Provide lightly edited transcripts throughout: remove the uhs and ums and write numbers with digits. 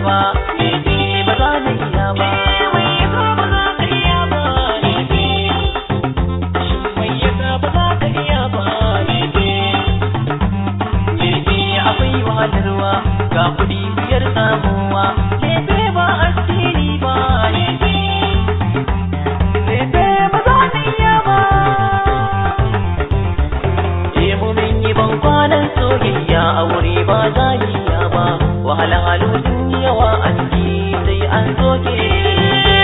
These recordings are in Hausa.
ba, lefe ba za na iya ba. Mai yasa ba za ka iya ba, lefe? Shin mai yasa ba za ka iya ba, lefe? Lefe akwai wahalarwa, ga kuɗi biyar samuwa, lefe ba asiri ba, lefe. Lefe ba za na iya ba. Mu mun yi ban kwanan soyayya, a wuri ba za mu iya ba, wahalhalu sun yi yawa a ciki sai an soke.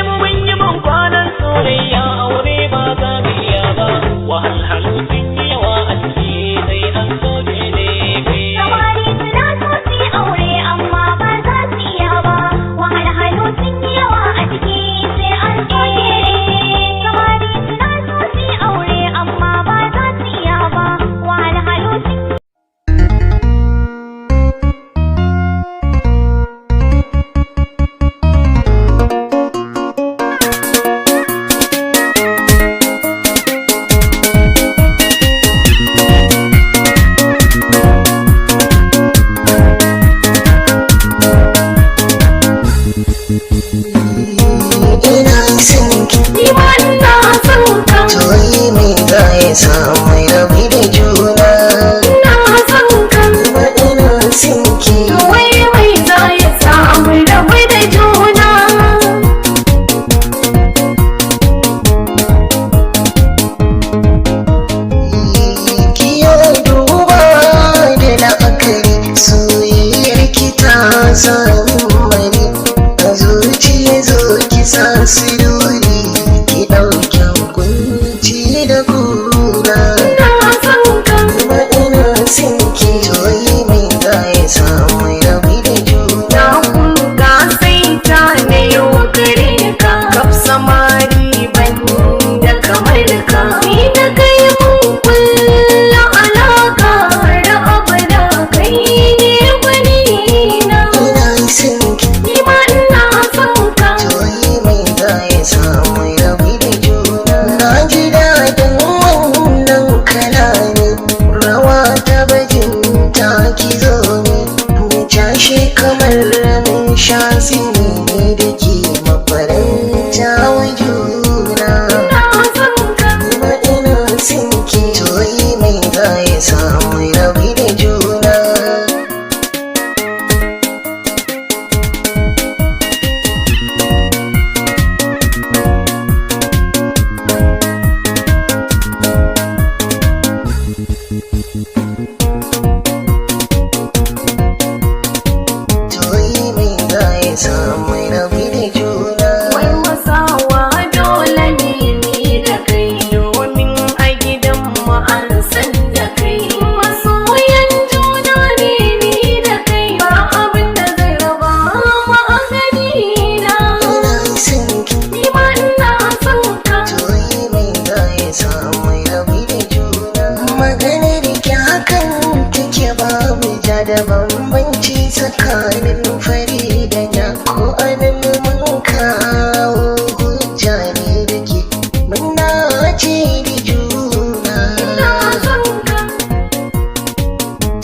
Mu mun yi ban kwanan soyayya, a wuri ba za mu iya ba, wahalhalu sun yi yawa a ciki sai an soke lefe. Samari suna so su yi aure, amma ba za su iya ba. Wahalhalu sun yi yawa a ciki sai an soke. Samari suna so su yi aure, amma ba za su iya ba. Wahalhalu sun Ina son ki. Ni ma ina son ka. To yi mai za ya samu rabi da juna? Ina son ka. Kuma ina son ki. To wai mai za ya samu rabu da juna? Kiyo duba da la'akari, soyayyar ki ta sami mani a zuciya, zo ki sa siruri, ki ɗauke kunci da kuna. Ina son ka. Kuma ina son ki. To yi mai za ya samu rabi da juna? Na kuka sai ta na yau gare ka, kaf samari ban da kamar ka. Ni da kai mun kulla alaka har abada, kai ne gwani na. Ina son ki. Ni ma ina son ka. To yi mai za ya samu rabi da juna? Na ji daɗin wannan kalami, rawa ta bajin ta, ki zo ni mu cashe kamar mun sha sini da ke mafaranta wa juna. Ina son ka. Kuma ina son ki. To yi mai za ya samu rabi da juna? To yi mai za ya samu rabi da juna? Warwasawa dole ne ni da kai, domin a gidan mu an san da kai. Masoyan juna ne ni da kai, ba abin da zai raba mu a gani na. Ina son ki. Ni ma ina son ka. To yi mai za ya samu rabi da juna? Maganar ki hakan take, babu ja da bambanci tsakanin fari da ja, ko anan mun kawo hujja ne da ke mun dace da juna. Ina son ka.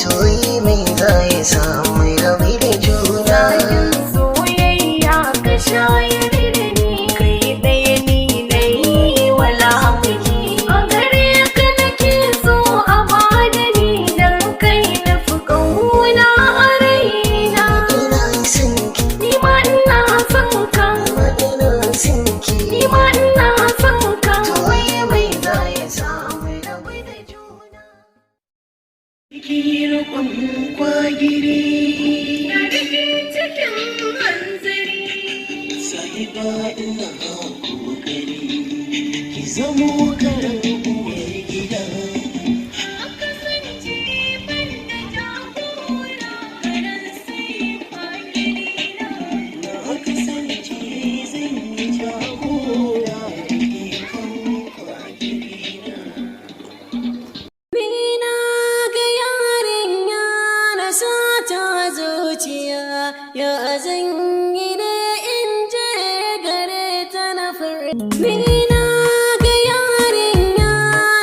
To yi mai za ya samu rabi da juna? Zakin soyayya ka shayar da ni, kai ɗaya ni na yi wala miki. A gare ka nake so a bada ni, dan kai na fi ƙauna a raina. Ina son ki. Ni ma ina son ka. Kuma ina son ki. Ni ma ina son ka. To yi mai za ya samu rabi da juna? Ki rikon kwagiri. Na rike cikin hanzari. Sahiba, ina kokari ki zamo karan uwar gida. Kasance ban da jagora, karan sai kwagiri na. Na kasance zan yi jagora ke kan kwagiri na. Ni na ga yarinya na sata zuciya, ya zan yi ne in je gare ta na fur. Ni na ga yarinya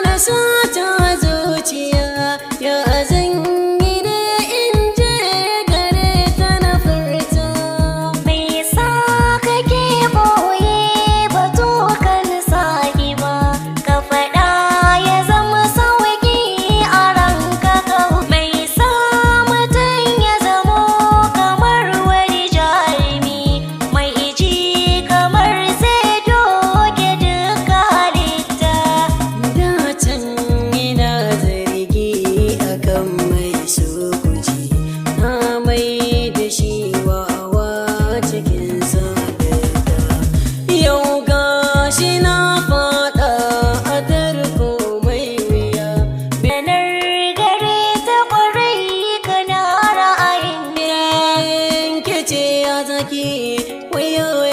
na sata zuciya, ya zan yi ne in je gare ta na furta. Zaki, wayo.